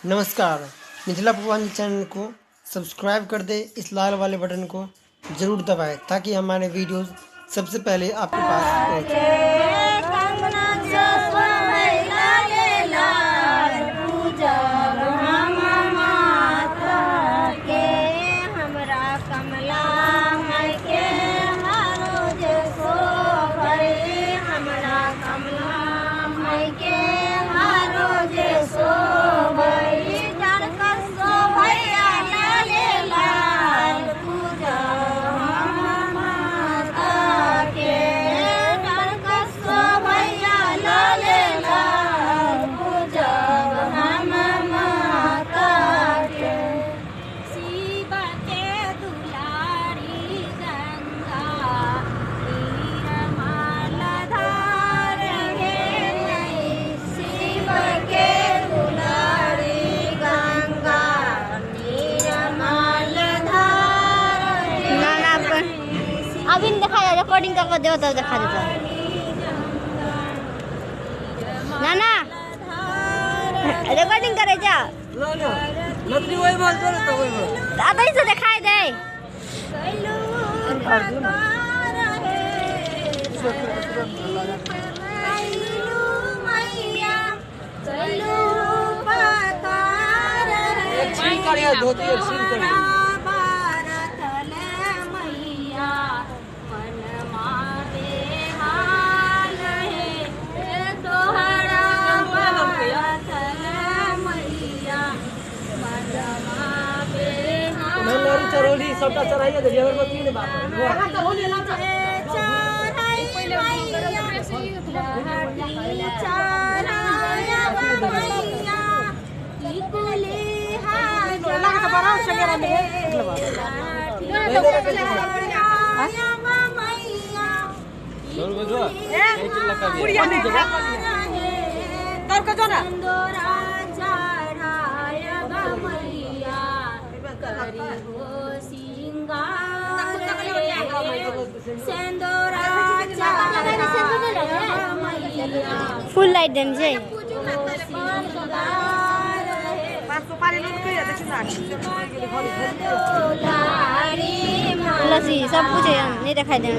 नमस्कार, मिथिला पुष्पांजलि चैनल को सब्सक्राइब कर दे, इस लाल वाले बटन को जरूर दबाएं ताकि हमारे वीडियोस सबसे पहले आपके पास पहुंचे। अभी नहीं देखा रिकॉर्डिंग करके दो तब देखा देता ना ना रिकॉर्डिंग करे जा ना ना नकली वही बोल तो वही बोल अभी से दिखाई दे। एक छीन कर धोती एक छीन कर चरोली सबटा चढ़ाइए दे अगरबत्ती ने बाप फुल लाइट देम छै लस्सी सब कुछ है नहीं दिखाई दे।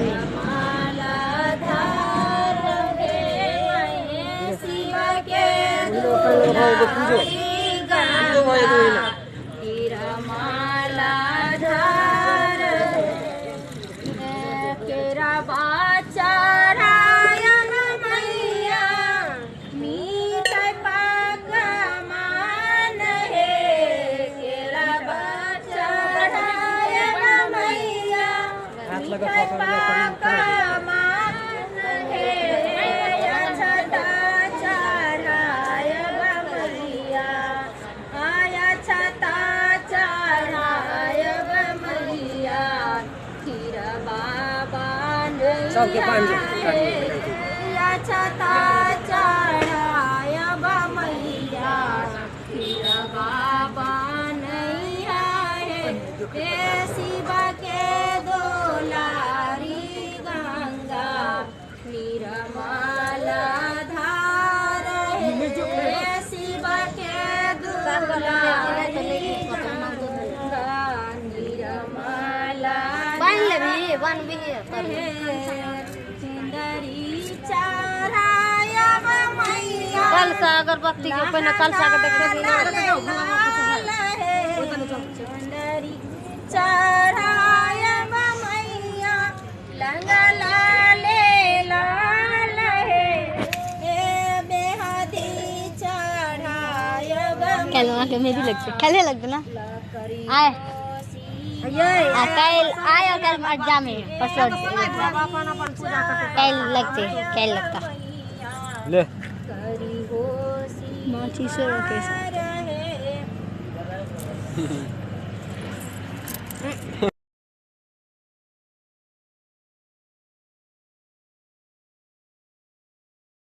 सबके पानी कल सा अगरबत्ती के पहले कल सा के देखे के मेरी लगते खेले लगते ना आए कल आए और कल एग्जाम है परसों कल लगते कल लगता ले माची से रोके।